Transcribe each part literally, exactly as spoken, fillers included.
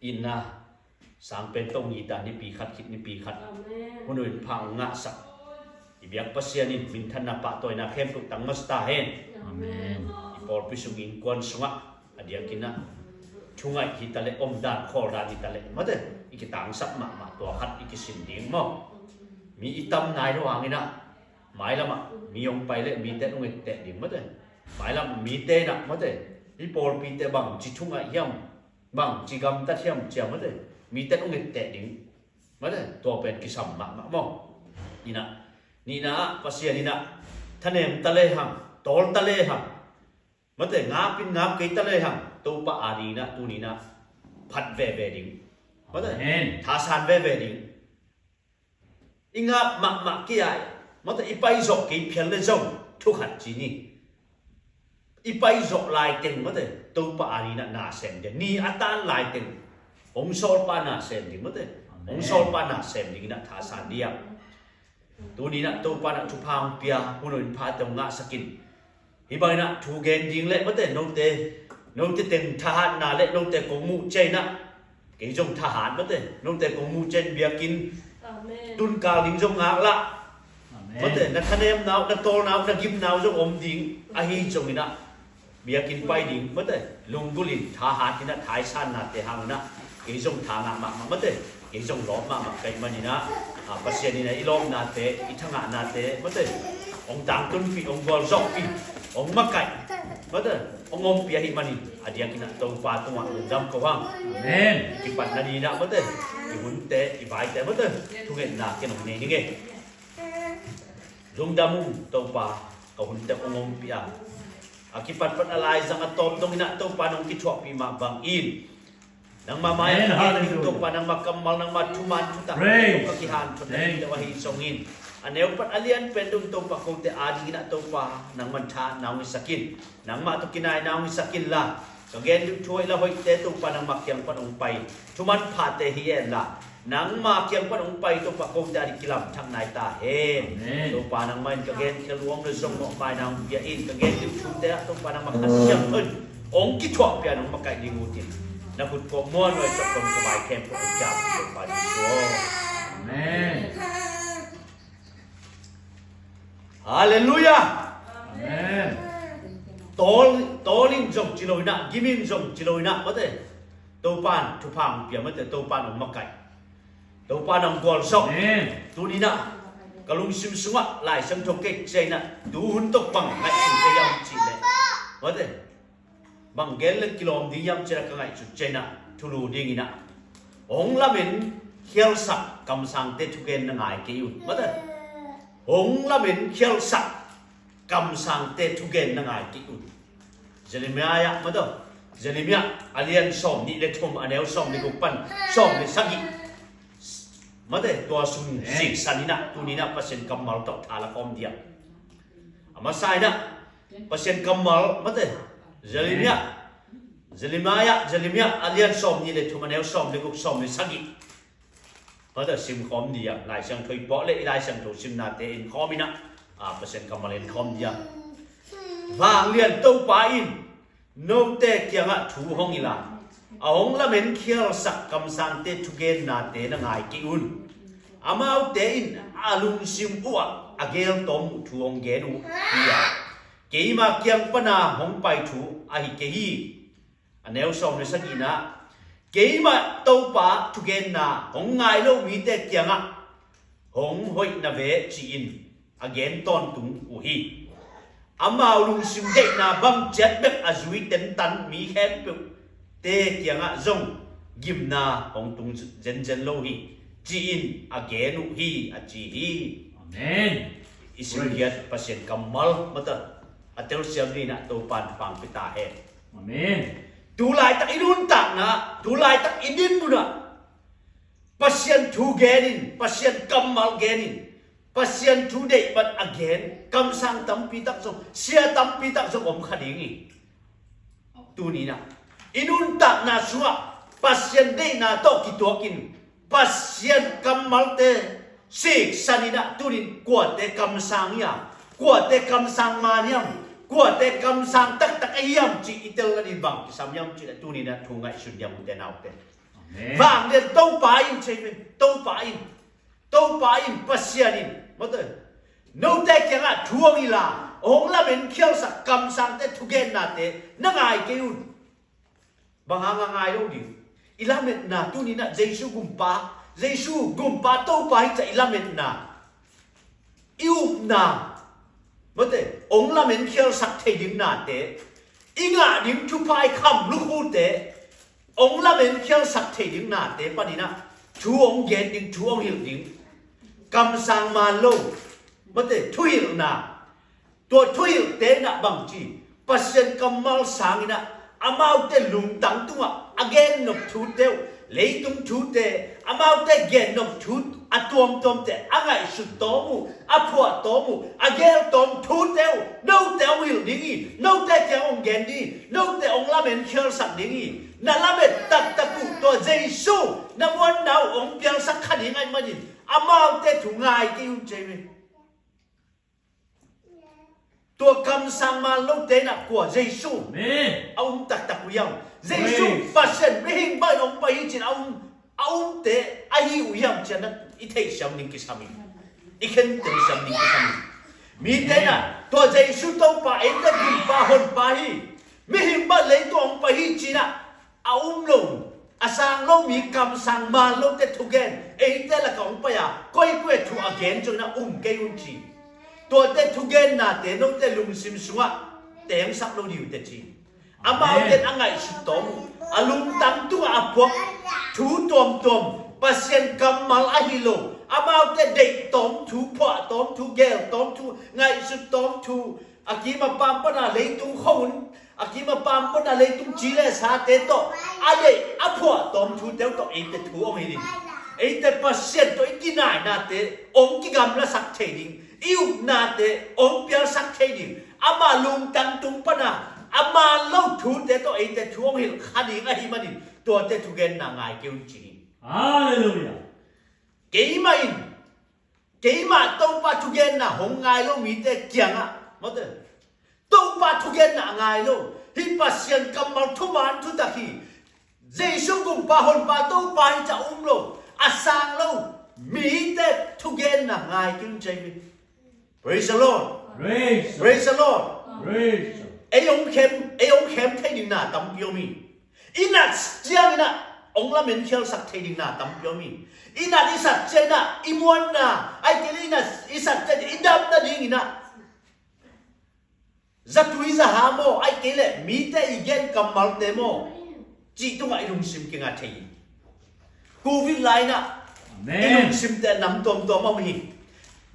itna sangpen tawh hong it a, nipi khat khit nipi khat hun uh in pha hong ngahsak i biak Pasian in minthanna pahtawina khempeuh tang masa ta hen. I pawlpi sung innkuan sungah a diakin ah thungaih hi taleh, omdan khawldan hi taleh, mate, i kitangsap mahmah, tua khat i kisin ding maw? Mi i tam nai lo hangin ah mailamah mi hong pai leh mite in hong etteh ding, mate. Mailam mite in ah, mate, i pawlpite bangci thungaih hiam, bangci gamtat hiam ci a, mate, mite in hong etteh ding, mate. Tua pen kisam mahmah maw? Inah, nihna ah Pasian inah thanem ta lehang, tawl ta lehang, mate, ngap in ngap kei ta lehang, Topa ading inah tuni inah phat veve ding, mate, thasan veve ding. I ngap mahmah kei a, mate, i paizawh kei phial le zong thukhat ci ni. I paizawh laiteng, mate, Topa ading inah na sem ding. Ni a tan laiteng hong sawlpa na sem ding, mate, hong sawlpa na sem ding inah thasan ding a. Tuni inah Topa inah thupha hong pia, hun uh in phate hong ngahsak in. Hih bang inah thu gen ding leh, mate, note, note teng thahatna leh note kong muh ciang inah kei zong thahat, mate, note kong muh ciang biakinn tunkal ding zong ngaklah, mate, na thanemna uh, na tawlna uh, na gimna uh zong om ding. Ahi zong inah biakinn pai ding, mate, lunggulh in, thahat inah, thaisannate hang inah kei zong tha ngah mahmah, mate, kei zong lawp mahmah ka hih man inah, a, Pasian inah i lawpnate, i thangahnate, mate, hong tangtunpih, hong gualzawhpih, hong makaih, mate, hong ompih ahih manin a diakin ah Topa tungah lungdam ko hang. Amen. I kipat nading inah, mate, i hunte, i vaite, mate, thungetna ken hong nei ning e. Lungdam ung Topa, ka hunte hong ompih a, a kipatpat a laizang a tawp dong inah Topa nong kithuahpih mah bangin nangmah mai-ah ka gen ding Topa, nangmah kammal, nangmah thuman thutak ka kihanthawn ding deuh ahi zongin, a neupat a lianpen dong Topa, kote ading inah Topa nangman thahatna hong hisak in, nangmah tawh kinaina hong hisak inla, ka gen ding thu hoih la hoihte Topa nangmah kiang pan hong pai, thuman phate hi henla, nangmah kiang pan hong pai Topa, kote ading kilamthak nai ta hen. Amen. Topa nangmah in ka genkhia luang le zong mawhmaina hong pia in, ka gen ding thute ah Topa nangmah Kha Siangtho in hong kithuahpih a, nong makaih ding ut in, na khut kawm muanhuai tawh kong ka vai khempeuh hong ciam Topa Jesu aw. Amen. Halleluiah. Amen. Tawl, tawl in zong ci lo inah, gim in zong ci lo inah, mate, Topa in thupha hong pia, mate, Topa in hong makaih, Topa in hong gualzawh. Amen. Tuni inah ka lungsim sungah Lai Siangtho kei ciang inah tu hun tawh bang ngaihsun ka hiam cih leh, mate, bang gen le kilawm ding hiam cih leh ka ngaihsut ciang inah thulu ding inah hong lamen khialsak kamsangte thugen na ngai kei un, mate. Hong lamen khialsak kamsangte thugen na ngai kei un. Jeremiah ah, mate, Jeremiah a lian sawm nih le thum, a neu sawm le guk pan sawm le sagih, mate, tua sung siksan inah tuni inah Pasian kammal tawh tha la khawm ding a. A masa inah Pasian kammal, mate, Jeremiah, Jeremiah, Jeremiah a lian sawm nih le thum, a neu sawm le guk, sawm le sagih, mate, sim khawm ding a. Lai Siangtho i pawh le i Lai Siangtho simnate en khawm inah, a, Pasian kammal en khawm ding a. Vanglian Topa in note kiangah thu hong hilh a, a hong lamen khialsak kamsangte thugennate na ngai kei un. Amaute in a lungsim uhah a geltawm uh thu hong gen uh hi a, keima kiang pana hong pai thu ahi kei hi. A neu sawm le sagihna ah, keimah Topa thugenna hong ngai lo mite kiangah hong hoih na ve ci-in a gen tawntung uh hi. Amau lungsim deihna bang ciat bek a zui tentan mi khempeuhte kiangah zong gimna hong tung zenzen lo hi, ci-in a gen uh hi, a ci hi. Amen. I simgiat Pasian kammal, mate, a telsiam ding inah Topa in thupha hong pia ta hen. Amen. Tu laitak i nuntakna, tu laitak i dinmun ah Pasian thu gen in, Pasian kammal gen in, Pasian thu deih bang a gen kamsang tampi tak zong, sia tampi tak zong om kha ding hi. Tuni inah i nuntakna sungah Pasian deihna tawh kituakin Pasian kammalte siksan inah tuni in kuate kamsang hiam, kuate kamsang man hiam, kuate kamsang taktak ahi hiam cih i tel nading bang kisam hiam cih leh tuni inah thu ngaihsun ding a, ute naute. Amen. Vanglian Topa in, ci hi ve. Topa in, Topa in, Pasian in, mate, note kiangah thu hong hilh a, hong lamen khialsak kamsangte thugennate na ngai kei un. Bang hang a ngai lo ding? I lametna tuni-in ah Jesu gumpa, Jesu gumpa Topa hi ciah i lametna, i upna, mate, hong lamen khialsak thei ding nate, i ngah ding thupha, i kham lukhute hong lamen khialsak thei ding nate panin ah thu hong gen ding, thu hong hilh ding, kamsang man lo, mate, thuhilhna. Tua thuhilhte in ah bang ci? Pasian kammal sangin ah amaute lungtang tungah a gennop thute uh, leitung thute, amaute gennop thu a tuamtuamte a ngaihsut tawm uh, a phuah tawm uh, a gel tawm thute uh note hong hilh ding hi. Note kiang hong gen ding hi. Note hong lamen khialsak ding hi. Na lamet taktak uh tua Jesu na muanna uh hong piangsak kha ding ahih manin amaute thu ngai kei un, ci hi ve. Tua kamsang man lote in ah kua? Jesu. Amen. A um taktak uh hiam? Jesu. Praise. Pasian mihing bangin hong pai hi ci-in a um, a umte ahi uh hiam ci-in ah i theihsiam ding kisam hi. I khentelsiam ding kisam hi. Mite in ah, amen, tua Jesu Topa, eite gumpa honpa hi, mihing bang leitung hong pai hi ci-in ah a um lo, a sang lo mi, kamsang man lote thugen eite lakah hong pai a, koikoi thu a gen zongin ah um kei un ci. Tuate thugennate note lungsim sungah tengsak lo ding uh teh ci. Amaute in a ngaihsut tawm uh, a lungtang tungah a phuak thu tuamtuam, Pasian kammal ahi lo, amaute deih tawm thu, phuah tawm thu, gel tawm thu, ngaihsut tawm thu, a kim a pam pana leitung khuahun, a kim a pam pana leitung ci le sate tawh a deih a phuah tawm thute uh tawh eite thu hong hilh in, eite Pasian tawh i kinainate hong kigamlasak thei ding, i upnate hong pialsak thei ding, ama lungtang tung pana a man lo thute tawh eite thu hong hilh kha ding ahih manin tuate thugenna ngai kei un ci hi. Halleluiah. Keimah in, keimah Topa thugenna hong ngai lo mite kiangah, mate, Topa thugenna a ngai lo, hih Pasian kammal thuman thutak hi, Jesu gumpa honpa Topa hi ciah um lo, a sang lo mite thugenna ngai kei un ci hi. Praise the Lord. Praise. Praise the Lord. Praise. Ei hong khem, ei hong khem thei ding na tampi om hi. I nat ciangin ah hong lamen khialsak thei ding na tampi om hi. I nat i sat ciangin ah i muanna, ahih kei leh i nat i sat ciangin i dam nadingin ah zatui zaha maw, ahih kei leh mite i gen kammalte maw cih tungah i lungsim kinga thei hi. Covid lai-in ah, amen, i lungsimte nam tuamtuam om hi.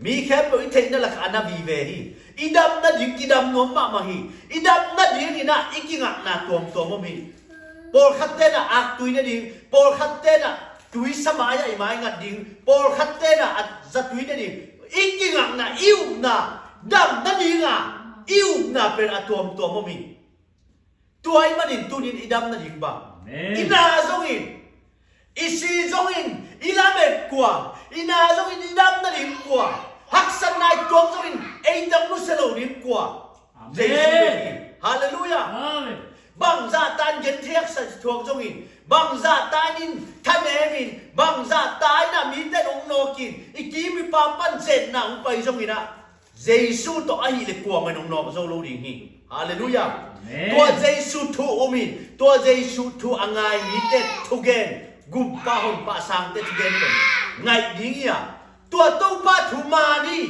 Mi khempeuh i theihna lakah a na vive hi. I dam nading kidam nuam mahmah hi. I dam nadingin ah i kingakna tuamtuam om hi. Pawlkhatte in ah aktui nading, pawlkhatte in ah tuisa mai-ah i mai ngat ding, pawlkhatte in ah a zatui nading, i kingakna, i upna, dam nadinga i upna pen a tuamtuam om hi. Tua ahih manin tuni-in i dam nading bang? Amen. I na zongin, i si zongin, i lamet kua? I na zongin i dam nading kua? Haksatna i tuak zongin eite hong nusia lo ding kua? Amen. Jesu hi. Halleluiah. Amen. Bangzah ta in genthei haksa i thuak zongin, bangzah ta in thanemin, bangzah ta in ah mite in hong nawkin, i kim i pam pan zetna hong pai zongin ah, Jesu tawh ahih leh kuamah in hong nawk zo lo ding hi. Halleluiah. Amen. Tua Jesu thu um in, tua Jesu thu a ngai mite thugen, gumpa honpa sangte thugen pen ngaih ding hi a, tua Topa thu man hi.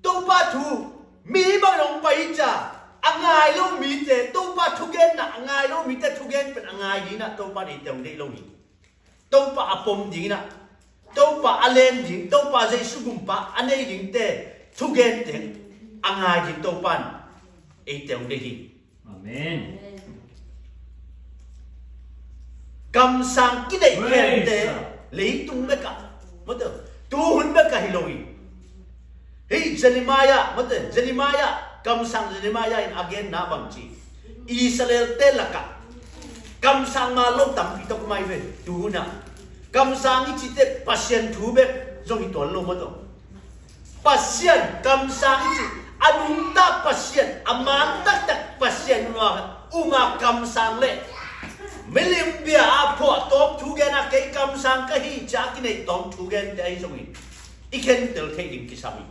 Topa thu mi bangin hong pai hi ciah a ngai lo mite, Topa thugenna a ngai lo mite thugen pen a ngai dingin ah Topa in eite hong deih lo hi. Topa a pom dingin ah, Topa a len ding, Topa Jesu gumpa a nei dingte thugen teng a ngai ding Topa in eite hong deih hi. Amen. Kamsang kideih khempeuh leitung bekah, mate, tuhun bekah hi lo hi. Hih Jeremiah, mate, Jeremiah, kamsang Jeremiah in a genna bang ci? Israel-te lakah kamsang man lo tampi tawh om hi ve. Tuhun ah kamsang i cihte Pasian thu bek zong hi tuan lo, mate. Pasian kamsang i cih, a nungta Pasian, a man taktak Pasian um a, um a kamsang leh Milim bia a phuahtawm thugen a kei kamsang ka hi ci a kineih tawm thugente ahi zongin i khentel theih ding kisam hi.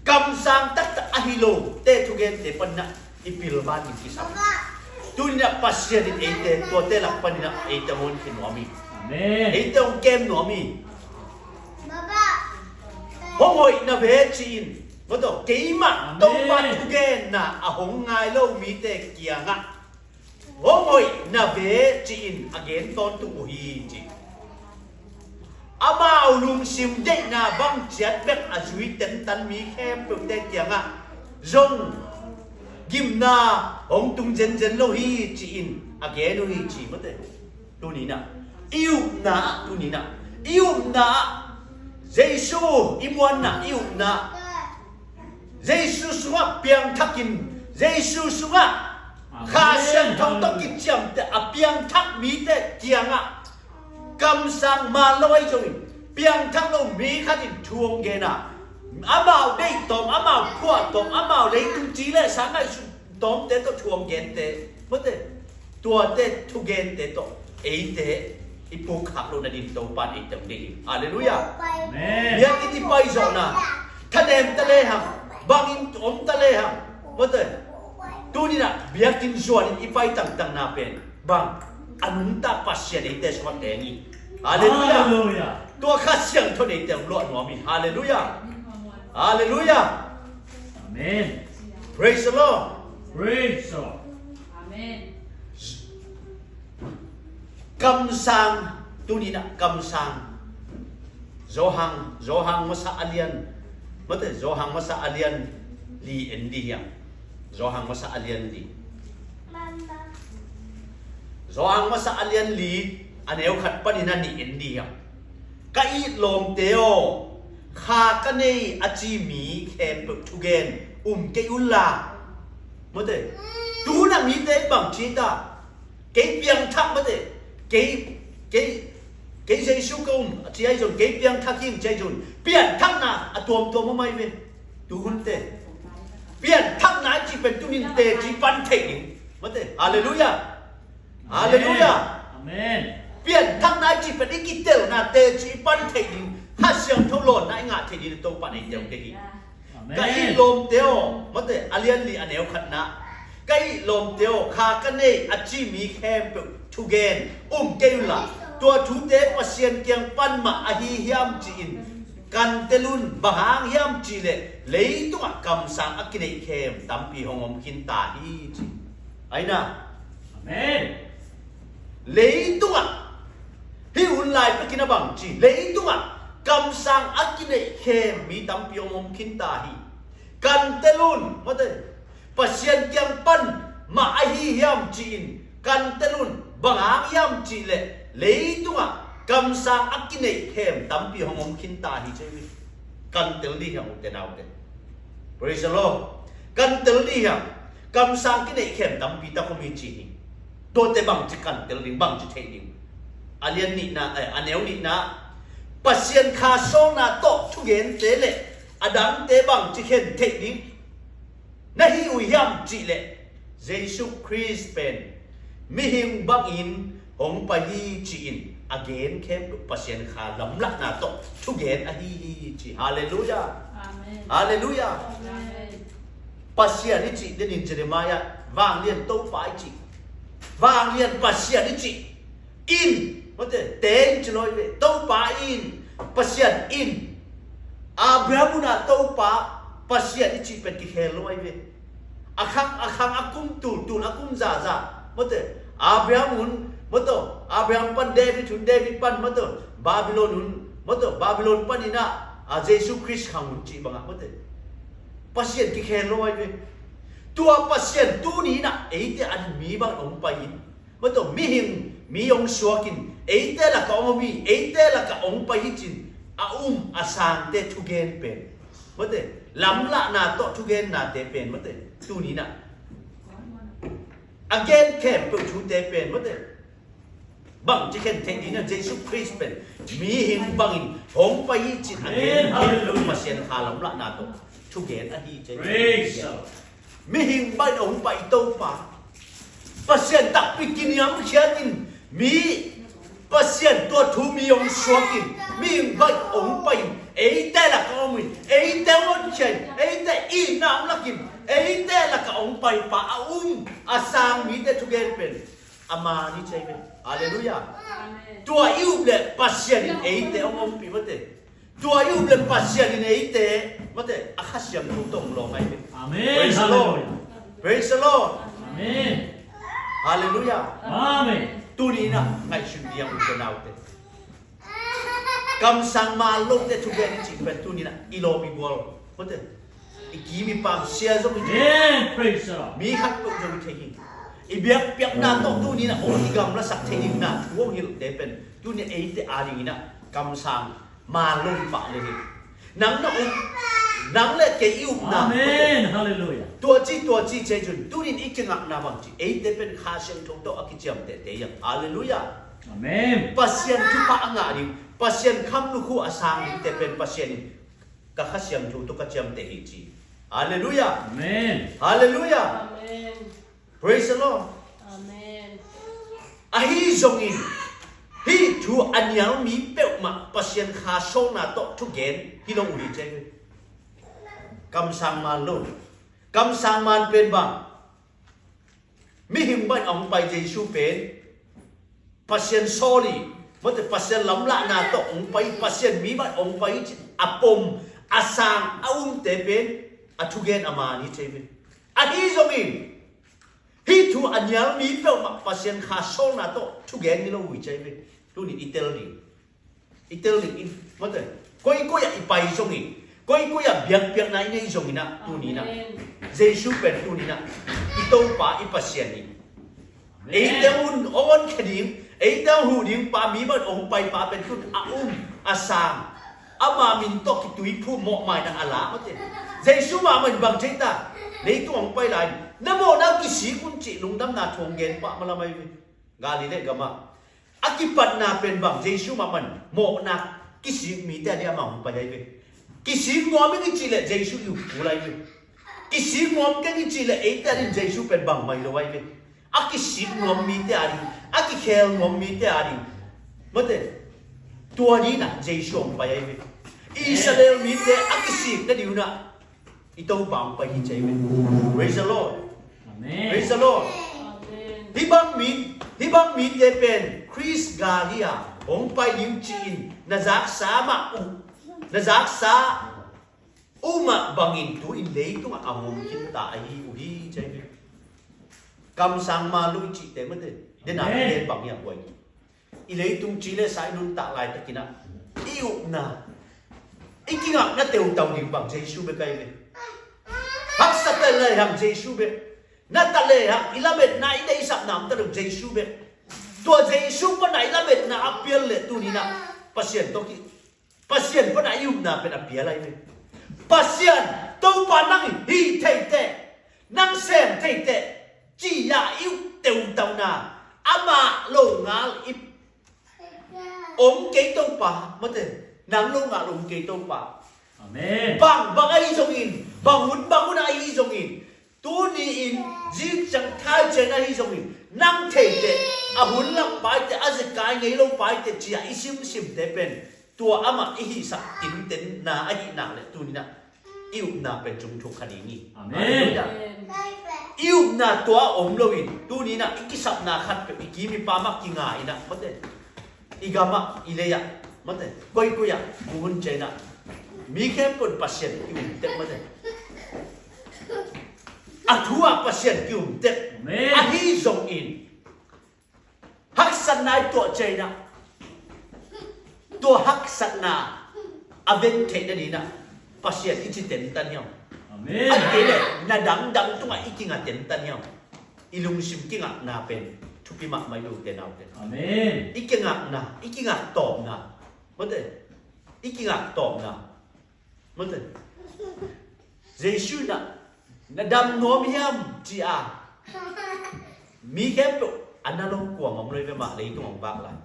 Kamsang taktak ahi lote thugente panin ah i pilvan ding kisam hi. Tuni-in ah Pasian in eite tuate lak panin ah eite hong honkhia nuam hi. Amen. Eite hong kem nuam hi. Hong hoih na ve ci-in, maw taw, keimah, Amen, Topa thugenna a hong ngai lo mite kiangah hong hoih na ve ci-in a gen tawntung uh hi ci. Amau lungsim deihna bang ciat bek a zui tentan mi khempeuhte kiangah zong gimna hong tung zenzen lo hi ci-in a gen uh hi ci, maw te. Tuni-in ah i upna ah, tuni-in ah i upna ah, Jesu i muanna, i upna ah, Jesu sungah piangthakin, Jesu sungah Kha Siangtho tawh kiciamteh a piangthak mite kiangah kamsang man lo ahi zongin, piangthak lo mi khat in thu hong gen a, amau deihtawm, amau phuahtawm, amau leitung ci le sa ngaihsut tawmte tawh thu hong gente, maw te, tuate thugente tawh eite i pukkhak loh nading Topa in eite hong deih hi. Halleluiah. Amen. Biakinn i paizawhna, thanem ta lehang, bangin om ta lehang, maw te, tuni-in ah biakinn zuanin i pai tangtangna pen bang, a nungta Pasian eite sungah teng hi. Halleluiah. Halleluiah. Tua Kha Siangtho in eite hong luah nuam hi. Halleluiah. Halleluiah. Amen. Praise the Lord. Praise the Lord. Amen. Kamsang, tuni-in ah kamsang. Johan, Johan Masa a lian, maw te, Johan Masa a lian li en dih hiam. Johan Masa a lian li. Johan Masa a lian li, a neu khat panin a nih en dih hiam. Ka it lawmte aw, kha ka nei a ci mi khempeuh thugen um kei unla. Maw te, tu hun a mite bang ci ta, kei piangthak, maw te, kei, kei, kei Jesu ka um a ci ahi zong, kei piangthak hi ing ci ahi zong, pianthakna a tuamtuam om ahi ve. Tu hun te, pianthakna i cih pen tuni-in teci pan theih ding, maw te. Halleluiah. Halleluiah. Amen. Pianthakna i cih pen i kitelna teci i pan theih ding, Kha Siangtho lawnna i ngah theih ding Topa in eite hong deih hi. Amen. Ka it lawmte aw, maw te, a lian li a neu khatna. Ka it lawmte aw, kha ka nei a ci mi khempeuh thugen um kei unla, tua thute Pasian kiang pan mah ahi hiam ci-in kan tel un, bang hang hiam cih leh leitungah kamsang a kineih khem tampi hong om khin ta hi ci. Aina. Amen. Leitungah, hih hun lai pekin a bang ci, leitungah kamsang a kineih khem mi tampi hong om khin ta hi. Kan tel un, maw te, Pasian kiang pan mah ahi hiam ci-in kan tel un, bang hang hiam cih leh leitungah kamsang a kineih khem tampi hong om khin ta hi ci hi. Kan tel dih hiam, ute naute? Praise the Lord. Kan tel dih hiam? Kamsang kineih khem tampi tak om hi ci hi. Tuate bangci kan tel ding, bangci theih ding? A lian nihna, eh, a neu nihna, Pasian Kha sawlna tawh thugente le a dangte bangci khen theih ding na hi uh hiam cih leh, Jesu Khrist pen mihing bangin hong pai hi ci-in a gen khempeuh Pasian Kha lamlahna tawh thugen ahi hi ci. Halleluiah. Amen. Halleluiah. Amen. Pasian i cih denin Jeremiah, vanglian Topa i cih, vanglian Pasian i cih in, maw te, te in ci lo ahi ve. Topa in, Pasian in, Abraham hun a Topa Pasian i cih pen kikhel lo ahi ve. A khang, a khang, a kum tul, tul a kum zaza, maw te, Abraham hun, maw taw, Abraham pan David hun, David pan, maw taw, Babylon hun, maw taw, Babylon panin ah, a, Jesu Khrist khang hun cih bangah, maw te, Pasian kikhel lo ahi ve. Tua Pasian tuni-in ah eite a mi bang hong pai in, maw taw, mihing mi hong suak in, eite lakah hong om hi, eite lakah hong pai hi ci-in a um a sangte thugen pen, maw te, lamlahna tawh thugennate pen, maw te, tuni-in ah a gen khempeuh thute pen, maw te, bangci khen theih ding a, Jesu Khrist pen mihing bangin hong pai hi ci-in a gen khempeuh Pasian Kha lamlahna tawh thugen ahi ci. Praise the Lord. Mihing bangin hong pai Topa, Pasian takpi kiniamkhiatin, mi Pasian tua thu mi hong suakin, mihing baih hong paiin, eite lakah om in, eite hong honkhia in, eite itna hong lakin, eite lakah hong paipa a um a sang mite thugen pen a man hi ci hi ve. Halleluiah. Amen. Tua i up leh Pasian in eite hong ompih mate. Tua i up leh Pasian in eite mate a Kha Siangtho tawh hong lawng hi ve. Amen. Praise the Lord. Halleluiah. Praise the Lord. Amen. Halleluiah. Amen. Tuni in ah ngaihsun ding a, u te nau te, kamsang man lote thugen i cih pen tuni in ah i lawm i gual mate, i kim i pam, sia zong i thei. Amen. Praise the Lord. Mi khat peuh zong i thei hi. I biakpiakna tawh tuni in ah hong kigamlasak thei dingin ah thu hong hilhte pen tuni in ah eite adingin ah kamsang man lo i pah lel hi. Nang na up, nang le kei i upna. Amen. Halleluiah. Tua ci, tua ci ci cun tuni in i kingakna bang ci, eite pen Kha Siangtho tawh a kiciamtehte hi hang. Halleluiah. Amen. Pasian thupha a ngah ding, Pasian kham lukhu a sang dingte pen Pasian in ka Kha Siangtho tawh ka ciamteh hi ci. Halleluiah. Amen. Halleluiah. Amen. Praise the Lord. Amen. Ahi zongin hih thu a nial mi peuhmah Pasian Kha sawlna tawh thugen hi lo uh hi ci hi. Kamsang man lo. Kamsang man pen bang, mihing baih hong pai Jesu pen Pasian sawl hi mate, Pasian lamlahna tawh hong pai, Pasian mi baih hong pai hi ci a pom a sang a umte pen a thugen a man hi ci hi. Ahi zongin hih thu a nial mi peuhmah Pasian Kha sawlna tawh thugen hi lo uh hi ci hi ve. Tuni in i tel ding, i tel ding in mate, koikoi ah i pai zongin, koikoi ah biakpiakna i nei zongin ah tuni in ah, Amen, Jesu pen tuni in ah i Topa i Pasian hi. Eite hun hong honkhia ding, eite hong huh ding pa, mi baih hong paipa pen tun a um a sang, ama min tawh kituiphum mawhmaina a la mate. Jesu mahmah in bang ci ta, leitung hong pai lai-in na mawhna uh kisik un cih lungdamna thu hong gen pah malam ahi ve. Galilee gamah a kipatna pen bang, Jesu mahmah in mawhna kisik mite a ding amah hong pai ahi ve. Kisik nuam ing i cih leh Jesu i up kul ahi ve. Kisik nuam keng i cih leh eite a ding Jesu pen bangmah hi lo ahi ve. A kisik nuam mite a ding, a kikhel nuam mite a ding mate, tua dingin ah Jesu hong pai ahi ve. Israel mite a kisik nading un ah i Topa hong pai hi ci hi ve. Praise the Lord. Amen. Praise the Lord. Amen. Hih bang mi, hih bang mite pen Khrist gal hi a, hong pai ding ci-in na zaksa mah uh, na zaksa uh mah bangin tu-in leitungah a hong kinta ahi uh hi ci hi ve. Kamsang man lo i cihte mate, den a, Amen, gen bang hi a buai. I leitung ci le sa i nuntak laitakin ah i upna, i kingakna teutau ding bang Jesu bek ahi ve. Haksa ta lehang Jesu bek, na ta lehang i lametna, i deihsakna om ta lo Jesu bek. Tua Jesu pan ah i lametna a pial leh tuni in ah Pasian tawh ki Pasian pan ah i upna pen a pial ahi ve. Pasian, Topa nang hih thei teh, nang sem thei teh, ci-a i up teutauhna, amah longal i om kei Topa mate, nang longal om kei Topa. Amen. Bang bang ahi zongin, bang hun bang hun ahi zongin, tuni-in zingciang thaici-in ahi zongin, nang thei teh, a hun lam pai teh, a zekai ngei lo pai teh ci-a i simsimte pen tua amah i hihsak tintenna ahih nak leh tuni in ah i upna pen cung thuk kha ding hi. Amen. Halleluiah. I upna tua om loin tuni in ah i kisapna khat peuh i kim i pam ah kinga in ah mate, i gam ah, i lei ah mate, koikoi ah, bu hun ciang ah mi khempeuh in Pasian ki um tek mate. A thu ah Pasian ki um tek. Amen. Ahi zongin haksatna i tuah ciang ah, tua haksatna a ven theih nading ah Pasian i ci tentan hiam? Amen. A kei leh na dangdang tungah i kinga tentan hiam? I lungsim kingakna pen thupi mahmah hi, u te nau te. Amen. I kingakna, i kingak tawpna mate, i kingak tawpna mate. Jesu in ah na dam nuam hiam ci-a mi khempeuh a na lo kuang om lo hi ve, mah leitung hong vak lai.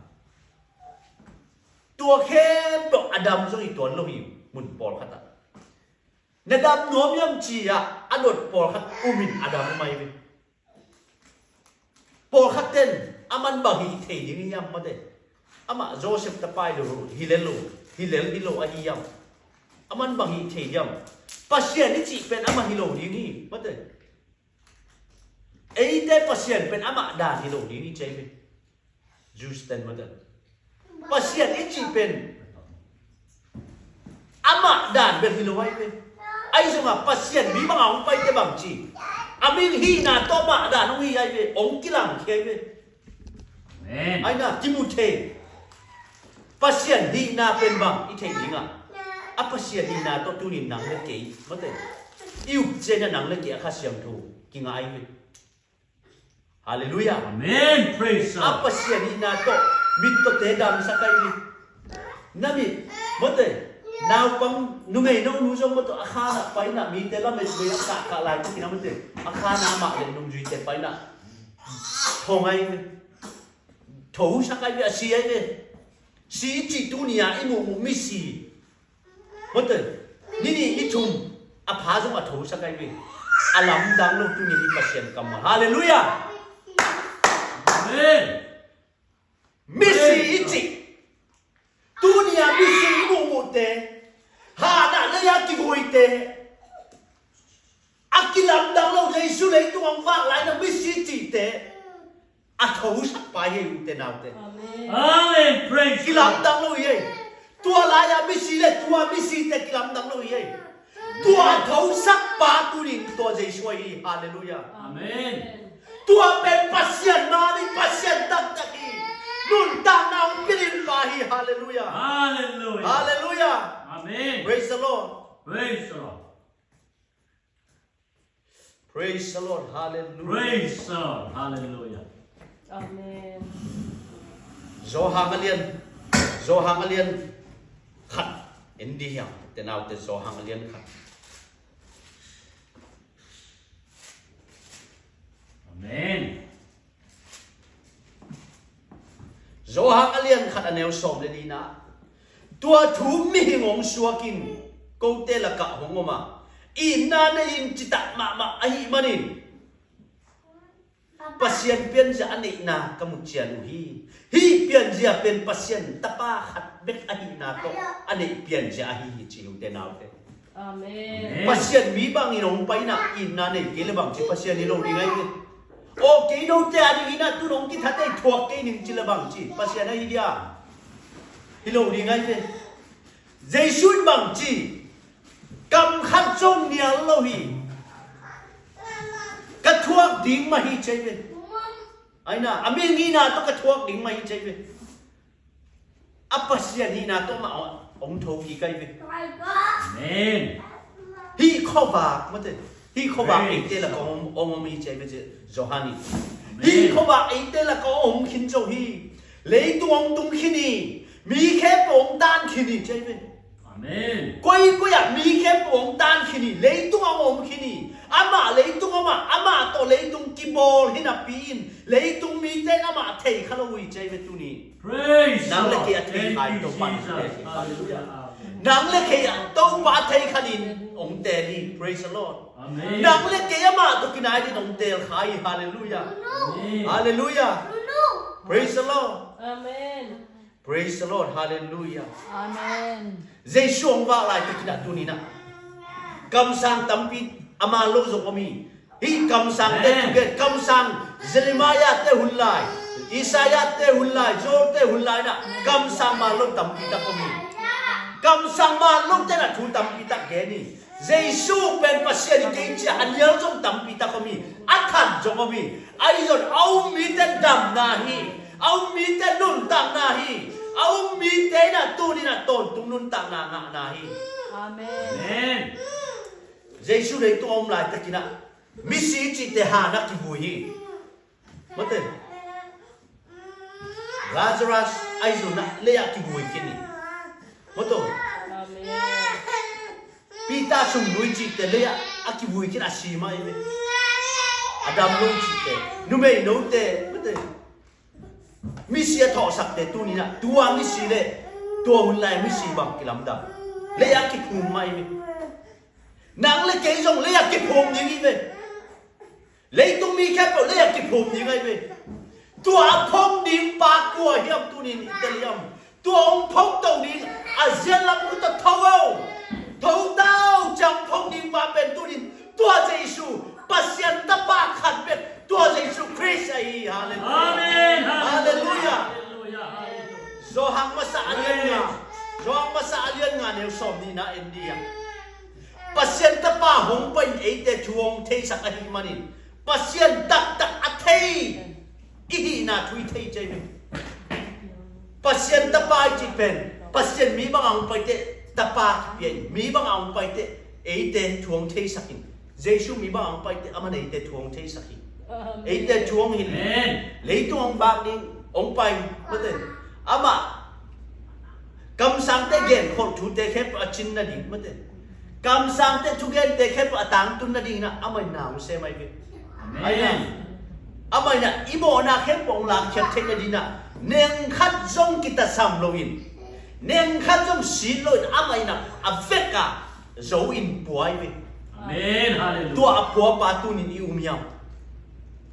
Tua khempeuh a dam zong hi tuan lo hi, mun pawlkhat ah. Na dam nuam hiam ci-a a dot pawlkhat um in a dam om ahi ve. Pawlkhat ten aman bang hih thei ding hiam, mate? Amah Joseph tapa hi lo, hi lel lo, hi lel hi lo ahi hiam? Aman bang hih thei hiam? Pasian i cih pen amah hi lo ding hi, mate. Eite Pasian pen amah dan hi lo ding hi, ci hi ve. Jews ten, mate. Pasian i cih pen amah dan bel hi lo ahi ve. Ahi zongah Pasian mi bangah hong paite bang ci, a mihingna tawh amah dan hong hi ahi ve, hong kilangkhia ahi ve. Amen. Aina Timothy, Pasian hihna pen bang i theih dingah, a Pasian hihna tawh tunin nang le kei, mate, i up ciangin nang le kei a Kha Siangtho kingah ahi ve. Halleluiah. Amen. Praise God. A Pasian hihna tawh mittawte damsak ahi ve. Na mit, mate, naupang numei nonu zong, mate, a khanah painah mite lamet vei a kahkah lai takin a, mate, a khanah amah le nungzuite painah thong ahi ve. Thosak ahi ve, a si ahi ve. Si i cih tuni-a i muhmuh misi, mate, ni nih ni thum a pha zong a thosak ahi ve. A lamdang lo tunin i Pasian kammal. Halleluiah. Amen. Misi i cih tuni-a misi i muhmuhte, hanah lei-a kivuite, a kilamdang lo, Jesu leitung hong vak lai-in a misi cihte a thosak pa hi ei, ute naute. Amen. Amen. Praise God. Kilamdang lo hi ei. Tua lai-a misi le tua misite kilamdang lo hi ei. Tua a thosak pa tunin tua Jesu ahi hi. Halleluiah. Amen. Tua pen Pasian ma hi, Pasian taktak hi. Nuntakna hong pia ding pa hi. Halleluiah. Halleluiah. Halleluiah. Amen. Praise the Lord. Praise the Lord. Praise the Lord. Hallelujah. Praise the Lord. Hallelujah. Amen. Johan a lian, Johan a lian khat en dih hiam, ute naute, Johan a lian khat. Amen. Johan a lian khat a neu sawm le lina. Tua thu mihing hong suakin kote lakah hong om a, itna nei-in citak mahmah ahih manin Pasian pianzia a neihna ka mu cian uh hi. Hih pianzia pen Pasian Tapa khat bek ahihna tawh a neih pianzia ahi hi, ci hi, ute naute. Amen. Pasian mi bangin hong paina itna nei kei le bang ci, Pasian hi lo ding ahi ve. Aw, kei note a dingin a tun hong kithat ei, thuak kei ning ci le bang ci, Pasian ahi dia? Hi lo ding ahi ve. Jesu in bang ci, kam khat zong nial lo hi. Ka thuak ding mah hi, ci ahi ve. Aina, a mihing hihna tawh ka thuak ding mah hi, ci ahi ve. A Pasian hihna tawh mah hong thokik ahi ve. Amen. Hih khuavak, mate, hih khuavak eite lakah hong om hi, ci ahi ve, Johan in. Amen. Hih khuavak eite lakah hong om khin zo hi. Leitung hong tung khin hi. Mi khempeuh hong tan khin hi, ci ahi ve. Amen. Koikoi ah mi khempeuh hong tan khin hi, leitung ah hong om khin hi. Amah leitung om ah, amah tawh leitung kibawl hi napi-in, leitung mite in amah thei kha lo uh hi, ci ahi ve tuni. Praise the Lord. Nang le kei a thei kha in Topa in hong teel hi. Hallelujah. Amen. Nang le kei a Topa a thei kha in hong teel hi. Praise the Lord. Amen. Nang le kei amah tawh kinai dingin hong teel kha hi. Hallelujah. Amen. Hallelujah. Praise the Lord. Amen. Praise the Lord. Hallelujah. Amen. Jesu hong vak laitakin ah tuni-in ah kamsang tampi, a man lo zong om hi. Hih kamsangte thugen, kamsang Jeremiah-te hun lai, Isaiah-te hun lai, Joel-te hun lai-in ah kamsang man lo tampi tak om hi. Kamsang man lote in ah thu tampi tak gen hi. Jesu pen Pasian hi kei ci-a a nial zong tampi tak om hi. A that zong om hi. Ahi zong a um mite damna hi. A um mite nuntakna hi. A um mite in ah tuni-in ah tawntung nuntakna ngahna hi. Amen. Amen. Jesu leitung a om laitakin ah misi cihte han ah kivui hi. Mate, Lazarus ahi zong ah lei-ah kivui khin hi. Mate, Peter sumnui cihte lei-ah a kivui khin, a si mah hi ve. A dam lo cihte, numei note, mate, misi a thawhsakte tuni-in ah tua misi le tua hun lai misi bang kilamdang, lei-ah kiphum mah hi ve. Nang le kei zong lei-ah kiphum ding hi ve. Leitung mi khempeuh lei-ah kiphum ding ahi ve. Tua a phong ding pa kua hiam tunin i tel hiam? Tua hong phong to ding a zian lam uh tawh tho o. Tho ta o, ciang phong ding pa pen tunin tua Jesu, Pasian Tapa khat bek, tua Jesu Khrist ahi. Halleluiah. Amen. Halleluiah. Halleluiah. Halleluiah. Johan masa a lian nga. Johan masa a lian nga neu sawm nihna en dih a. Pasian Tapa hong pai in eite thu hong theisak ahih manin Pasian taktak a thei i hihna thu i thei ci hi. Pasian Tapa i cih pen Pasian mi bang a hong paite Tapa kipia in, mi bang a hong paite eite thu hong theisak in. Jesu mi bang a hong paite aman eite thu hong theisak hi. Amen. Eite thu hong hilh hi. Amen. Leitung hong vak ding hong pai, mate. Amah kamsangte genkholh thute khempeuh a cin nading, mate. Kamsangte thugente khempeuh a tangtun nading inah amah in na hong sem ahi ve. Amen. Ahi inah amah inah i mawhna khempeuh hong lakkhiat theih nading inah neng khat zong kitasam loin, neng khat zong sit loin amah inah a vek a zo in pua ahi ve. Amen. Halleluiah. Tua a puapa tunin i um hiam?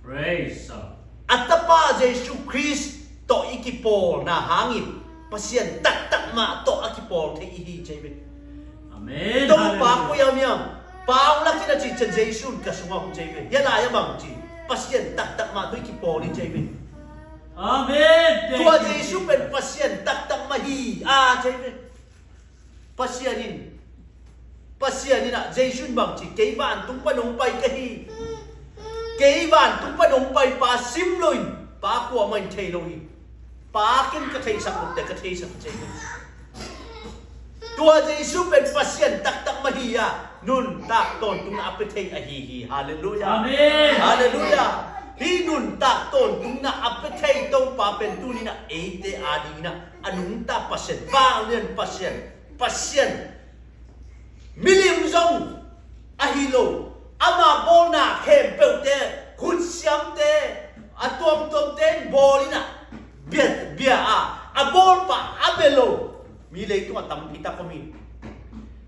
Praise God. A Tapa Jesu Khrist tawh i kipawlna hangin Pasian taktak mah tawh a kipawl thei i hi ci hi ve. Amen. Topa koi a om hiam? Pa hong lak in a cih ciang Jesu in ka sungah om ci hi ve. Hia lai a bang ci? Pasian taktak mah tawh i kipawl hi ci hi ve. Amen. Tua Jesu pen Pasian taktak mah hi a ci hi ve. Pasian in, Pasian in ah Jesu in bang ci, kei vantung pan hong pai ka hi. Kei vantung pan hong pai pa sim loin Pa kuamah in thei lo hi. Pa ken ka theisak lote ka theisak ci hi. Tua Jesu pen Pasian taktak mah hi a, nuntak tawntungna a pia thei ahi hi. Halleluiah. Amen. Halleluiah. Hih nuntak tawntungna a pia thei Topa pen tuninah eite adinginah a nungta Pasian, vanglian Pasian, Pasian. Milim zong ahi lo, ama bawlna khempeuhte, khutsiamte, a tuamtuamte in bawl inah bia, bia a, a bawlpa a bia lo mi leitungah tampi tak om hi.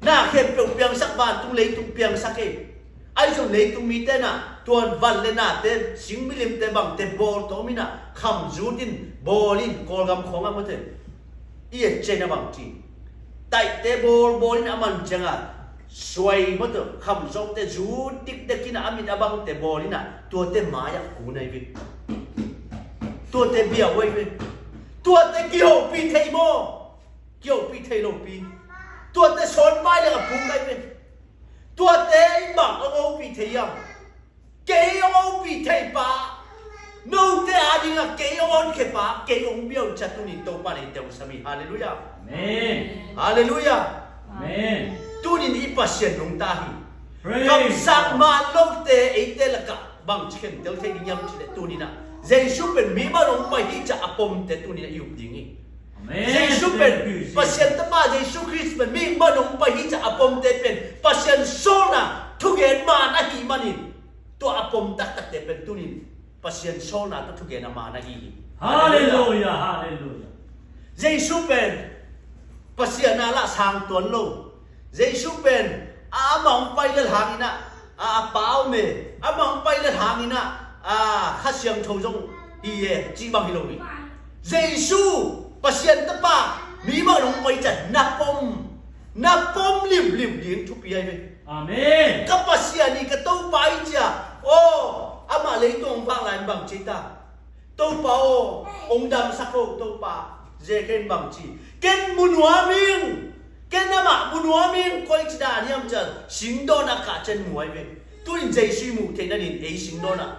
Na khempeuh piangsak, vantung leitung piangsak hi. Ahi zong leitung mite na tuan van le nate, sing milimte bangte bawl tawm inah kham zut in bawl in, Kawlgam khawngah mawte i et ciang a bang ci, taihte bawl bawl in a man ciangah suai mawte, kham zote zut dikdek inah a mit a bangte bawl inah tuate mai-ah kun ahi ve. Tuate bia uh ahi ve. Tuate kihopih thei maw? Kihopih thei lopi. Tuate sawnpai le a pum ahi ve. Tuate in bang hong hopih thei hiam? Kei hong hopih thei pa, note adingah kei hong honkhia pa, kei hong bia uh ci-a tunin Topa in eite hong sam hi. Halleluiah. Amen. Halleluiah. Amen. Tunin i Pasian nungta hi. Praise God. Kamsang man lote eite lakah bangci khentel thei ding hiam cih leh tuninah Jesu pen mi bang hong pai hi ci-a a pomte tuninah i up ding hi. Amen. Jesu pen, thank you, Jesus. Pasian Tapa Jesu Khrist pen mi bang hong pai hi ci-a a pomte pen Pasian sawlna thugen man ahih manin tua a pom taktakte pen tunin Pasian sawlna tawh thugen a man ahi hi. Halleluiah, halleluiah. Jesu pen Pasian a lah sang tuan lo. Jesu pen a amah hong pai lel hanginah a, a Pa om e, amah hong pai lel hanginah a Kha Siangtho zong hi e cih bang hi lo hi. Jesu Pasian Tapa mi bang hong pai ciang na pom, na pom limlim ding thupi ahi ve. Amen. Ka Pasian hi, ka Topa hi ci-a, aw, amah leitung hong vak lai in bang ci ta? Topa aw, hong damsak o Topa. Zia ken bang ci, ken mu nuam ing. Ken amah mu nuam ing. Koici dan hiam ci-a singdawn a kah ciang mu ahi ve. Tunin Jesu i muh theih nadin ei singdawn ah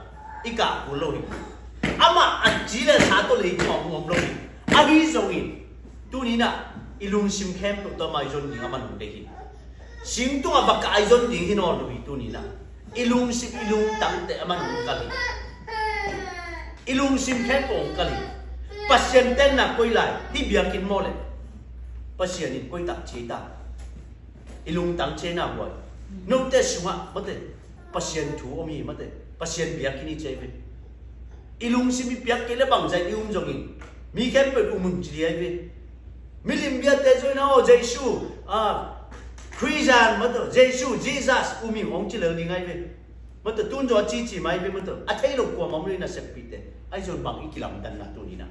i kah kul lo hi. Amah a ci le sa tawh leitung ah hong om lo hi. Ahi zongin tuninah i lungsim khempeuh tawh amah i zon ding a man hong deih hi. Sing tungah va kah a i zon ding hi nawn lo hi tuninah. I lungsim, i lungtangte a man hong kal hi. I lungsim khempeuh hong kal hi. Pasian tenna koi lai, hih biakinn maw le? Pasian in koi tak ci ta? I lungtang ci na huai. Note sungah mate Pasian thu om hi mate. Pasian biakinn hi ci ahi ve. I lungsim i piak kei le bangzah in i um zongin mi khempeuh um un ci ding ahi ve. Milim biate zong in aw Jesu, ah, Khristian mate, Jesu, Jesus um hi hong ci lel ding ahi ve. Mate tun zong a cici mai ve mate. A thei lo kuamah om lo hi naseppihte. Ahi zong bang i kilamdanna tuninah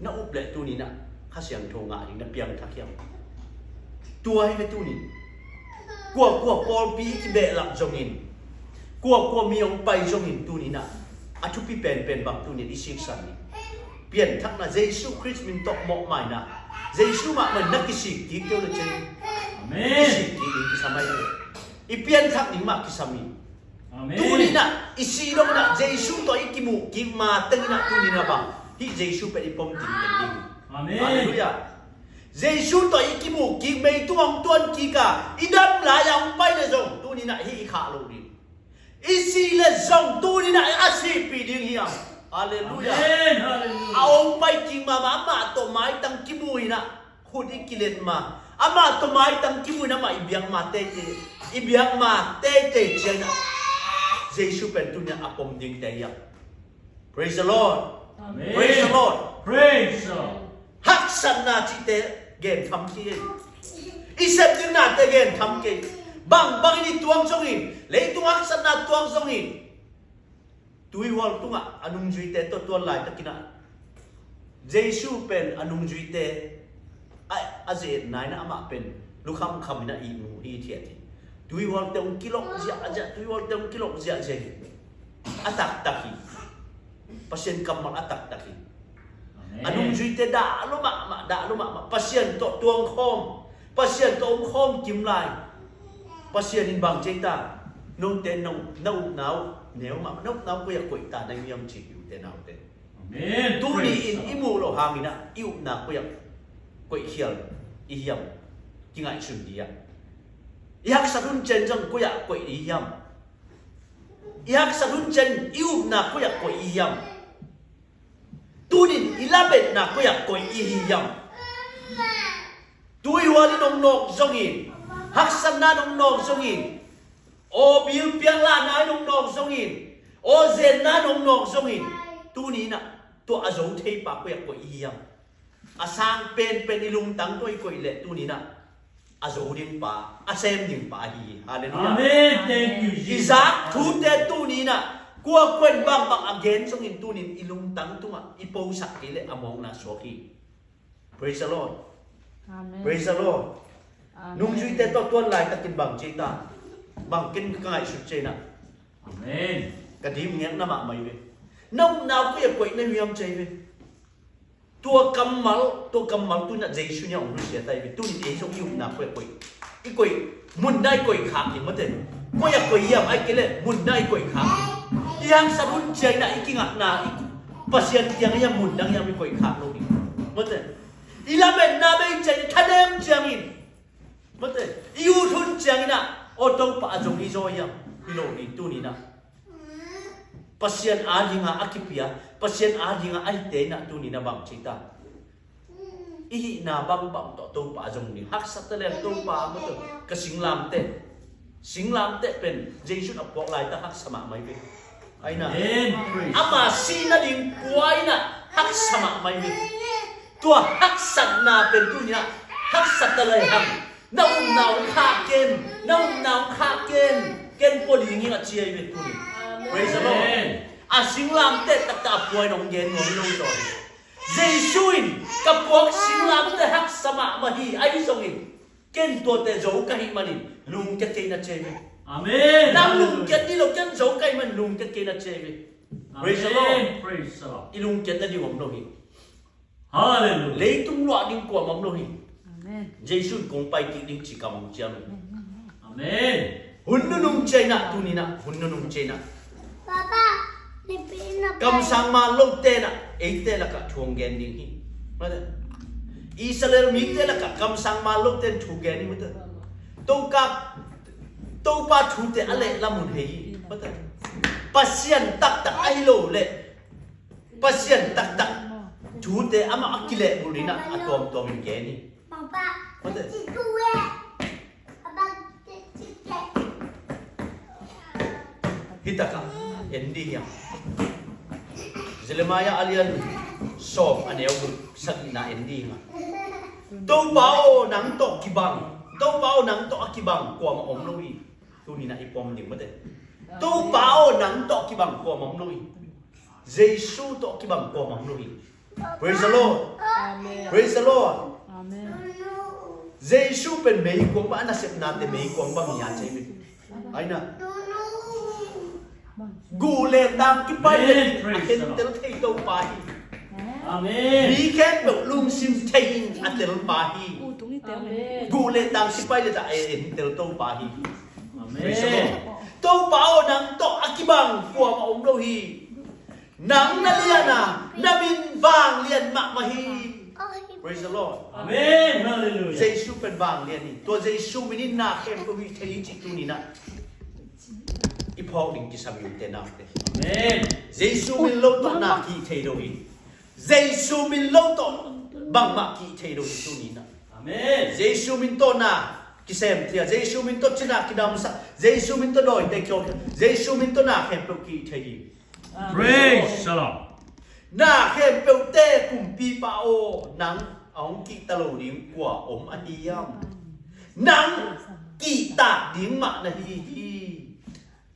na up leh tuninah Kha Siangtho ngah ding na piangthak hiam? Tua hi ve tunin. Kuakua pawlpi i kibehlap zongin, kuakua mi hong pai zongin tuninah a thupi penpen bang tunin i siksan hi. Pianthakna Jesu Khrist min tawh mawhmaina, Jesu mahmah na kisik kik keu le cei. Amen. Kisik kik ding kisam ahi ve. I pianthak ding mah kisam hi. Amen. Tuninah i si donginah Jesu tawh i kimuh kik ma tenginah tuninah bang hih Jesu pen i pom ding pen ding. Amen. Halleluiah. Jesu tawh i kimuh kik, mei tung hong tuan kik a i dam lai-a hong pai le zong tuninah hih i khah loh ding. I si le zong tuninah a sihpih ding hiam? Halleluiah. Amen. Halleluiah. A hong pai kik mahmah amah tawh maitang kimu inah khut i kilet ma, amah tawh maitang kimu in amah i biak ma teitei, i biak ma teitei ciangin ah Jesu pen tuni a pom dingte hi a. Praise the Lord. Amen. Praise the Lord. Praise the Lord. Haksatna cihte gen tham kei. I sep dingnate gen tham kei. Bangbang in i tuang zongin, leitung haksatna tuang zongin, tuihual tungah a nungzuite tawh tuan laitakin ah Jesu pen a nungzuite a, a ze-etna in ah amah pen lukhamkham in ah ihmu hithiat hi. Tuihualte hong kilok ziahziah, tuihualte hong kilok ziahziah hi. A taktak hi. Pasian kammal a taktak hi. Amen. A nungzuite dah lua mahmah, dah lua mahmah. Pasian tawh tuangkhawm, Pasian tawh omkhawm kim lai. Pasian in bang ci ta, note na, na upna uh neu mah, na upna uh koi-ah koih ta na hiam ci hi uh te naute. Amen. Tuni in i muh loh hangin ah i upna koi-ah koih khial i hiam? Kingaihsun dih ah. I haksat hun ciang zong koi-ah koih i hiam? I haksat hun ciang i upna koi-ah koih i hiam? Tunin i lametna koi-ah koih i hi hiam? Tuihual in hong nawk zongin, haksatna in hong nawk zongin, aw bilpiang lahna in hong nawk zongin, aw zenna in hong nawk zongin, tuni in ah tua a zo theipa koi-ah koih i hi hiam? A sang penpen i lungtang tawh i koih leh tuni in ah a zo ding pa, a sem ding pa ahi hi. Halleluiah. Amen. Thank you, Jesus. I zak thute tuni in ah kuakua in bangbang a gen zongin tunin i lungtang tungah i posak kei leh a mawkna suak hi. Praise the Lord. Amen. Praise the Lord. Amen. Nungzuite tawh tuan laitakin bang ci ta, bang ken ka ngaihsut ci na. Amen. Ka dim ngekna mahmah hi ve. Na upna koi-ah koih na hiam ci ve. Tua kammal, tua kammal tuni in ah Jesu in ah hong nusia ta hi ve. Tunin ei zong i upna koi-ah koih, i koih, munna i koih khak hi mate. Koi-ah koih hiam, ahih kei leh munna i koih khak hi. I haksat hun ciang in ah i kingakna, i Pasian kiang hiam, mun dang hiam i koih khak lo ding mate. I lametna bei ciang in, thanem ciangin mate, i ut hun ciangin ah aw Topa a zong hi zaw hiam? Hi lo ding tuni in ah. Pasian adinga a kipia, Pasian adinga a hite in ah tuni in ah bang ci ta. I hihna bangbang tawh Topa a zong ding. Haksa ta leng Topa mate, ka singlamteh. Singlamteh pen Jesu in a puak laita haksa mahmah hi ve. Ahi na. Amen. Praise. Ama si nading pua in ah haksa mahmah hi ve. Tua haksatna pen tuni in ah haksa ta lai hang. Na upna hong khak ken, na upna hong khak ken, ken pua ding ing a ci ahi ve tuni. Amen. Praise the Lord. Amen. A singlamteh taktak a pua in hong gen nuam hi lo zaw hi. Jesu in ka puak singlamteh haksa mahmah hi, ahi zongin ken tuate zo ka hih manin lungkia kei na ci ahi ve. Amen. Nang lungkia dih lo, ken zo ka hih manin lungkia kei na ci ahi ve. Praise the Lord. Amen. Praise the Lord. I lungkiat nading om lo hi. Hallelujah. Leitung luah ding kuamah om lo hi. Amen. Jesu in kong pai kik ding ci kam hong ciam hi. Amen. Hun nunung ci ahi na, tuni in ah hun nunung ci ahi na. Kamsang man lote in ah eite lakah thu hong gen ding hi. Mate. Israel mite lakah kamsang man lote in thu gen hi mate. Topa, Topa thute a lehlam hun hei hi. Mate. Pasian taktak ahi lo leh, Pasian taktak thute amah a kilehbulh in ah a tuamtuam in gen hi. Mate. Hi takah en dih hiam? Jeremiah a lian sawm a neu guk sagihna en dih hiam? Topa aw, nang tawh kibang, Topa aw, nang tawh a kibang kuamah om lo hi. Tuni in ah i pom ding mate. Topa aw, nang tawh kibang kuamah om lo hi. Jesu tawh kibang kuamah om lo hi. Praise the Lord. Amen. Praise the Lord. Amen. Jesu pen meikuang bang, a nasepnate meikuang bang hi a ci hi. Aina. Guh le tang kipai le a khentel thei Topa hi. Amen. Mi khempeuh lungsim thei in a telpa hi. Amen. Guh le tang kipai le a khentel Topa hi. Amen. Praise the Lord. Topa aw, nang tawh a kibang kuamah om lo hi. Nang na lian a, na min vanglian mahmah hi. Praise the Lord. Amen. Hallelujah. Jesu pen vanglian hi. Tua Jesu min in na khempeuh hih thei hi cih tuni-in ah i phawk ding kisam hi, ute naute. Amen. Jesu min lo tawh na kihih thei lo hi. Jesu min lo tawh bangmah kihih thei lo hi tuni-in ah. Amen. Jesu min tawh na kisem thei a, Jesu min tawh cina kidamsak, Jesu min tawh dawite kiawk, Jesu min tawh na khempeuh kihih thei hi. Praise the Lord. Na khempeuhte kumpipa aw, nang a hong kihta lo ding kua om ahi hiam? Nang kihtak ding mah na hi hi.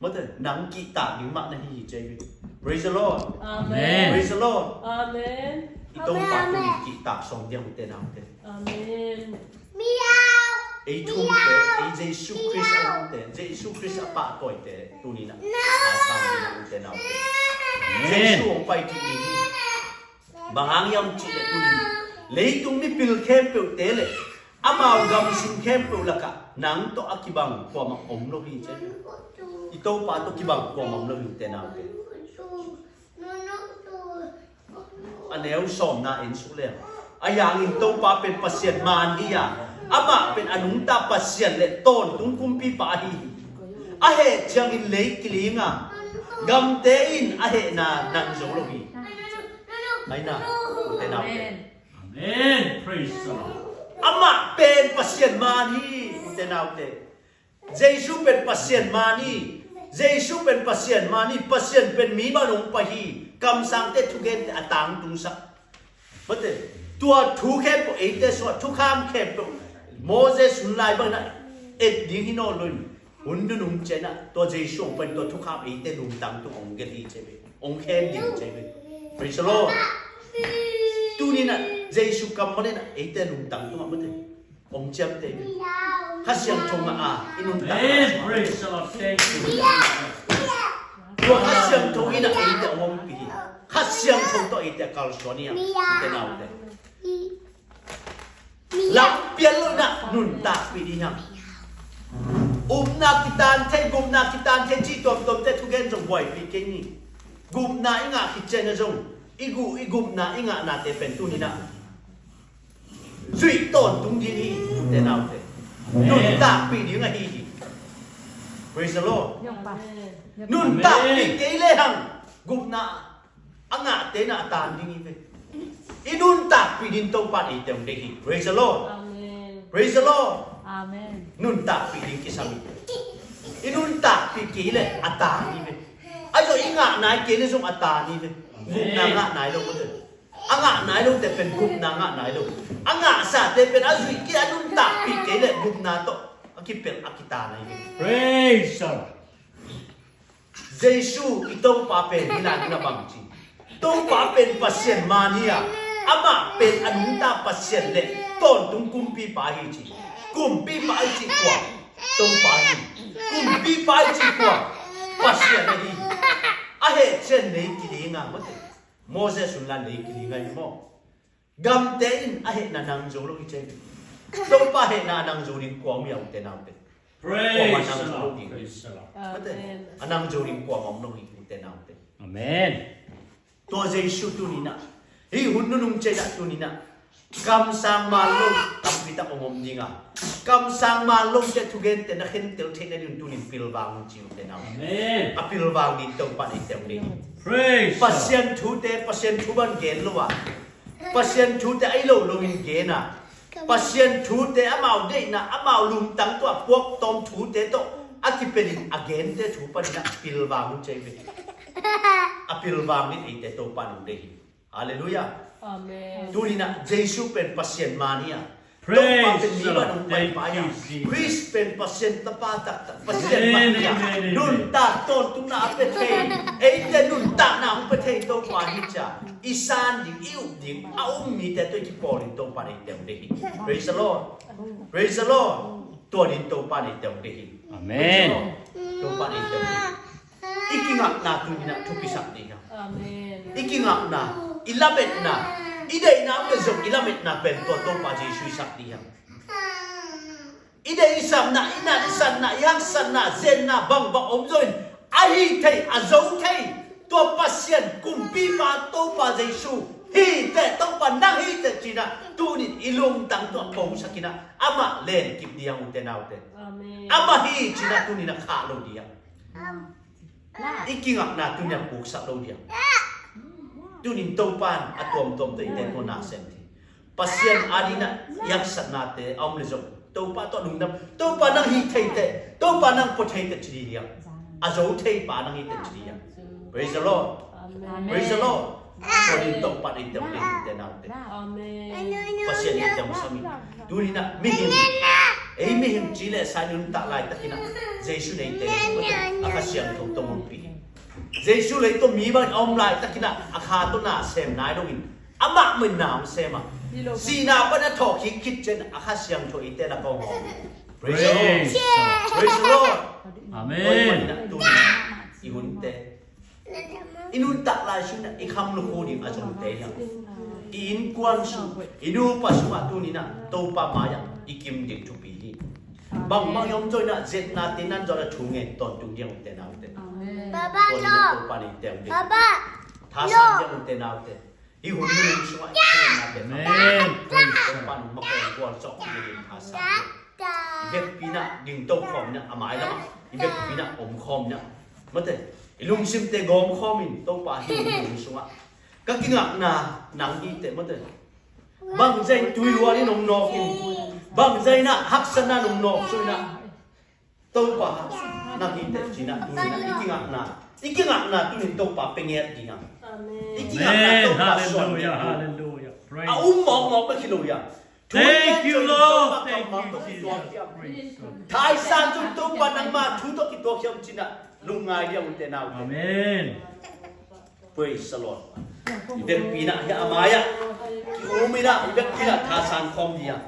Mate, nang kihtak ding mah na hi hi, ci hi. Praise the Lord. Amen. Praise the Lord. Amen. I Topa tuni kihtak sawm ding, ute naute. Amen. Ei thumte, ei Jesu Khrist a umte, Jesu Khrist a pahtawite tuni-in ah a sang ding, ute naute. Amen. Jesu hong pai kik ding hi. Bang hang hiam cih leh tuni-in leitung mipil khempeuhte le amau gamsung khempeuh lakah nang tawh a kibang kuamah om lo hi, ci hi. I Topa tawh kibang kuamah om lo hi, ute naute. A neu sawmna en suk leng, ahi hangin Topa pen Pasian man hi a, amah pen a nungta Pasian le tawntung kumpipa ahi hi. A heh ciangin lei kiling a, gamte in a hehna nang zo lo hi. Aina, ute naute. Amen. Praise the Lord. Amah pen Pasian man hi, ute naute. Jesu pen Pasian man hi. Jesu pen Pasian man hi. Pasian pen mi bang hong pai hi. Kamsangte thugente a tangtungsak. Mate, tua thu khempeuh eite sungah thukham khempeuh Moses hun lai bangin ah et ding hi nawn lo in, hun nunung ciangin ah tua Jesu hong pai in tua thukham eite lungtang tung hong gelh hi, ci hi. Hong khen ding, ci hi. Praise the Lord. Tuni-in ah Jesu kammal in ah eite lungtang tungah, mate, hong ciamteh hi. Kha Siangtho ngah a i nuntak. Amen. Praise the Lord. Thank you. Tua Kha Siangtho in ah eite hong ompih hi. Kha Siangtho tawh eite a kalsuan hi hang, ute naute. Lampial lo in ah nuntakpih ding hi hang. Upna kitan thei, gupna kitan thei cih tuamtuamte thugen zong buaipih kei ni. Gupna i ngah khit ciangin zong i guh, i gupna, i ngahnate pen tuni-in ah zuih tawntung ding hi, ute naute. Amen. Nuntakpih ding ahi hi. Praise the Lord. Amen. Nuntakpih kei lehang gupna a ngahte in ah a tan ding hi ve. I nuntakpih ding Topa in eite hong deih hi. Praise the Lord. Amen. Praise the Lord. Amen. Nuntakpih ding kisam hi. I nuntakpih kei leh a tan hi ve. Ahi zong i ngah nai kei leh zong a tan hi ve. Amen. Gupna ngah nai lo, mate. A ngah nai lote pen gupna ngah nai lo. A ngahsate pen a zuih kei, a nuntakpih kei leh gupna tawh a kipelh, a kitan ahi hi. Praise the Lord. Jesu i Topa pen hi lai na bang ci. Topa pen Pasian man hi a, amah pen a nungta Pasian le tawntung kumpipa hi ci. Kumpipa hi ci kua? Topa hi. Kumpipa hi ci kua? Pasian ahi hi. A heh ciang lei kiling a, mate. Moses hun lai lei kiling a hi maw. Gamte in a hehna nang zo lo hi, ci hi. Topa hehna nang zo ding kua om hiam, ute naute? Praise the Lord. Praise the Lord. Amen. A nang zo ding kua om lo hi, ute naute. Amen. Tua Jesu tuni-in ah, hih hun nunung ciangin ah tuni-in ah kamsang man lo tampi tak hong om ding a, kamsang man lote thugente na khentel theih nading tuni-in pilvang un ci, ute naute. Amen. A pilvang ding Topa in eite hong deih hi. Praise the Lord. Pasian thute, Pasian thu bang gen lo a, Pasian thute a hi lo lo in gen a, Pasian thute amau deihna, amau lungtang tawh a puak tawm thute tawh a kipelh in a gente thu panin ah pilvang un, ci hi ve. A pilvang ding eite Topa in hong deih hi. Halleluiah. Amen. Tuni-in ah Jesu pen Pasian man hi a, Topa pen mi bang hong paipai a, Khrist pen Pasian tapa taktak, Pasian mah hi a, nuntak tawntungna a pia thei, eite nuntakna hong pia thei Topa hi cia, i san ding, i up ding a um mite tawh i kipawl in Topa in eite hong deih hi. Praise the Lord. Praise the Lord. Tua ding Topa in eite hong deih hi. Topa in eite hong deih hi. I kingakna tuni-in ah thupisak ding hiam? I kingakna, i lametna, i deihna om le zong i lametna pen tua Topa Jesu i sak ding hiam? I deihsakna, i natsanna, i haksatna, zenna bangbang om zongin a hih theih, a zo thei tua Pasian kumpipa Topa Jesu hi teh, Topa nang hi teh ci-in ah tuni-in i lungtang tawh posak in ah amah lenkip ding hiam, ute naute? Amah hi ci-in ah tuni-in ah khah lo ding hiam? I kingakna tuni-in a puksak lo ding hiam? Tuni-in Topa in a tuamtuam tawh eite tua na sem thei. Pasian adingin ah i haksatnate a om le zong Topa tawh lungdam, Topa nang hi thei teh, Topa nang pua thei teh ci ding hiam? A zo thei pa nang hi teh ci ding hiam? Praise the Lord. Praise the Lord. Tua ding Topa in eite hong deih hi, ute naute. Pasian in eite hong sam hi. Tuni-in ah mihing, ei mihing ci le sa i nuntak laitakin ah Jesu in eite a Kha Siangtho tawh hong ompih hi. Jesu lei tawh mi bangin a om laitakin ah a kha tawh na sem nai loin amah mah in na hong sem a, sihna pan a thawhkik khit ciangin a Kha Siangtho eite lakah hong hawm hi. Praise the Lord. Praise the Lord. Amen. Tua ahih manin ah tuni-in i hunte, i nuntak lai sungin ah i kham lukhu ding a zongte hi hang, i innkuan sung, i nupa sungah tuni-in ah Topa mai-ah i kim ding thupi hi. Bangbang i om zongin ah, zetnate nan zongin ah thu ngen tawntung ding hiam, ute naute? Tua ding ah Topa in eite hong deih hi. Thasan ding hiam, ute naute? Hih hun minung sungah i thungetnate, Topa in hong makaih, hong gualzawh ding in thasan hi. I vekpi-in ah dingto khawm in ah, a mailamah i vekpi-in ah om khawm in ah, mate, i lungsimte gawm khawm in, Topa, hih hun minung sungah ka kingakna nang hi teh, mate, bangzah in tuihual in om nawk in, bangzah in ah haksatna in om nawk zongin ah, Topa nang hi teh ci-in ah tuni-in ah i kingakna, i kingakna tuni-in Topa pia ngiat ding hiam? I kingakna Topa suan ngiat ding hiam? A um mawkmawk bek hi lo hiam? Thank you, Lord. Thank you, Jesus. Praise God. Thaisan zong Topa nangma thu tawh kituak hiam ci-in ah lungngai ding hiam, ute naute? Amen. Praise the Lord. I vekpi-in ah, hih a mai-ah ki-um in ah, i vekpi-in ah thasan khawm ding hiam?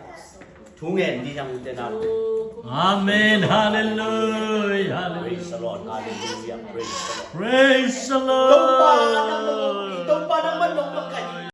Thu ngen ding hiam, ute naute? Amen. Hallelujah. Hallelujah. Praise the Lord. Hallelujah. Praise the Lord. Praise the Lord. Topa nang man nong makaih hi.